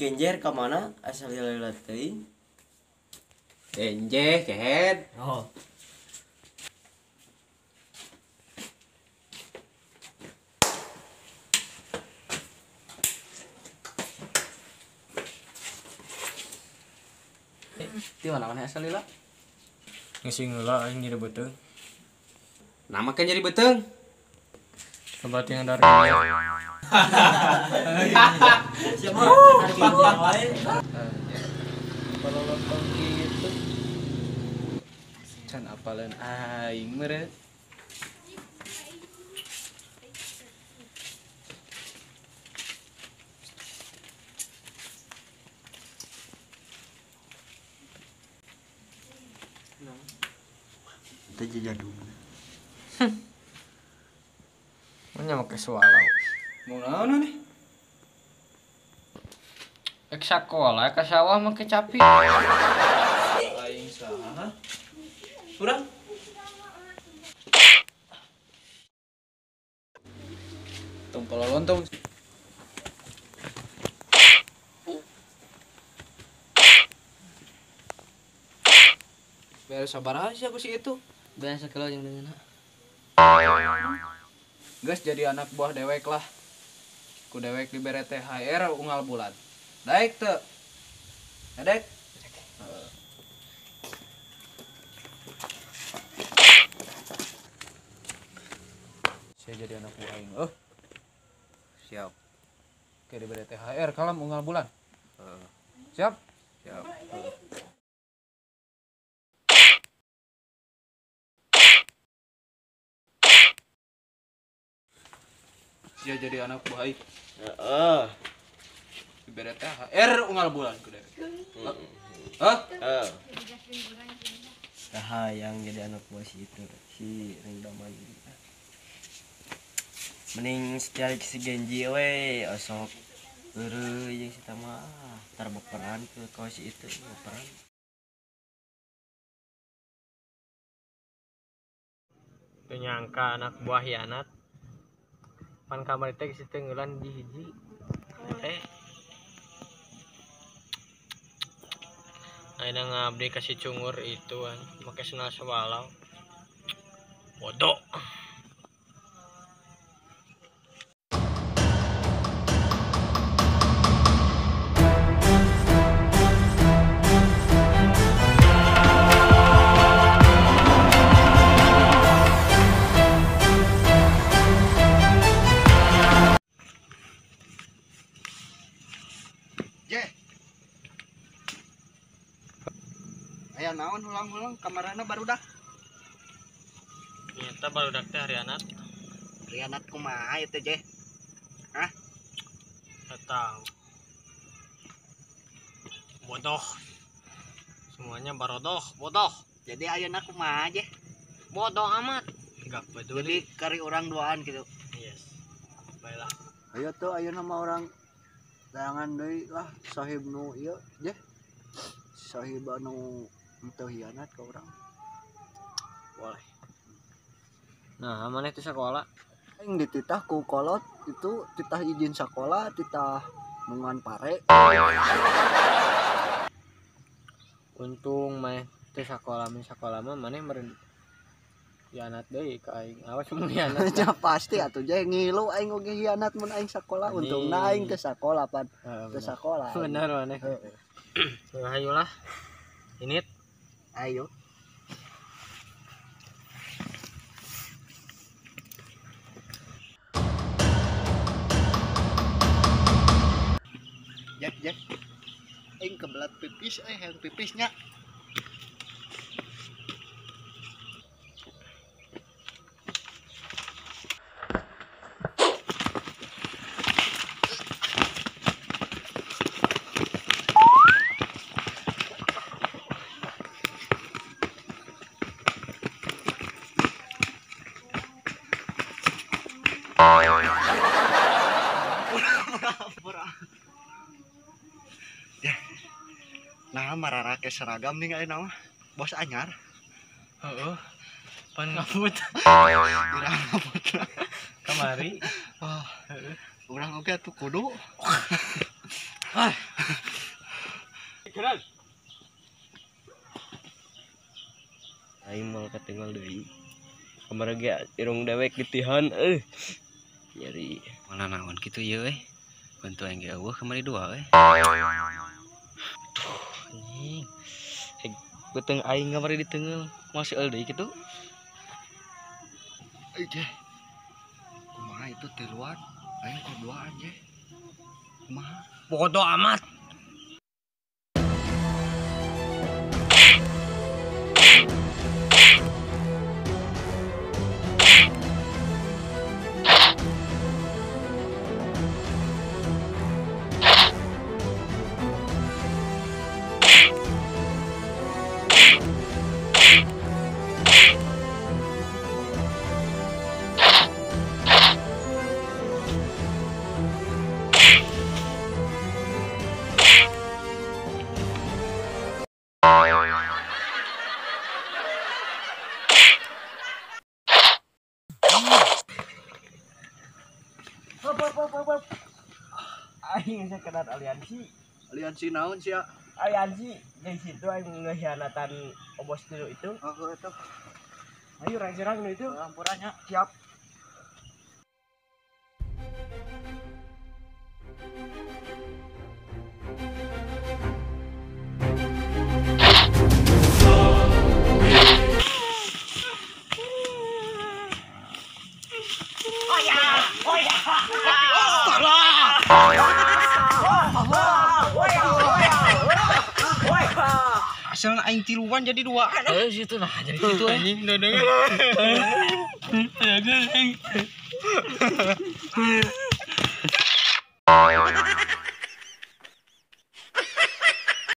Genjer ka mana asal lila teuing? Genjeh kehed. Oh. Di mana mana asal lila? Ngising heula aing nyeri beuteung. Nama kan nyeri beuteung. Tempat yang dari siapa yang lain? Kalau lontong gitu can apalan aing meureun. Itu jadul. Mana make swallow. Mau naon nih? Ek sakola ka sawah make capi. Aing saha? Urang. Tong polontong. Beres sabaraha sih aku sih itu. Beres sakilo jeung deungeun. Geus jadi anak buah dewek lah. Ku dewek dibere THR unggal bulan. Daek teu? Daek. Saya jadi anak buah aing. Oh. Siap. Oke dibere THR kalem unggal bulan. Siap? Siap. Dia jadi anak buah aing. Heeh. Dibere THR unggal bulan ku dewek. Hah? Heeh. Saha yang jadi anak buah si itu, si Ringdaman. Mending setia si Genji we, osok eureui jeung si Tama tar baperan ke kau si itu baperan. Teu nyangka anak buah hianat. Pan kamari teh geus teu ngeulan di hiji. Teh. Ayeuna ngabdi ka si cungur itu an, make sendal swallow. Bodoh. Aya naon hulang-hulang kamarana barudak. Nyata barudak teh hianat. Hianat kumaha ieu teh, Jeh? Hah? Enggak tahu. Bodoh. Semuanya barodoh, bodoh. Jadi ayeuna kumaha, Jeh? Bodoh amat. Enggak peduli. Jadi kari orang duaan gitu. Yes. Baiklah. Ayo tuh ayeuna mah orang tayangan deui lah sahib nu ieu, Jeh. Sahib anu teu hianat ka urang. Boleh. Nah, mana itu sekolah? Aing dititah ku kolot itu titah izin sekolah, titah nungan pare. Untung mah teu sakola mun sakola mah maneh meureun hianat deui ka aing. Awas mun hianat. Ya pasti atuh je ngilu aing oge hianat mun aing sakola. Untungna aing teu sakola pan. Teu sakola. Bener maneh. Heeh. Ayolah. Ini ayo. Jack, Jack. Aing kebelat pipis, aing hayang pipisnya. Nah, mararake seragam nih ayeuna mah. Bos anyar. Heeh. Pan ngaput. Urang ngaput. Kamari. Wah, heeh. Urang oge atuh kudu. Ah. Keran. Aing moal katinggal deui. Kamari ge irung dewek ditihan euy. Nyeri. Mana naon kitu ieu euy. Bantu aing ge eueuh kamari dua euy. Aduh anjing. Heg beuteung aing kamari diteunggeul. Moal seueul deui kitu. Euy jeh. Kumaha itu tiluan? Aing kodoan jeh. Kumaha? Bodoh amat. Aing sekedar aliansi. Aliansi naon sia? Aliansi dari situ aing ngehianatan obos dulu itu. Oh, itu. Ayo rang-rang itu. Ampurannya siap. Oh ya, oh ya. Asalna aing tiluan jadi dua. Heeh, situ nah jadi kitu anjing dodeng. Anjing.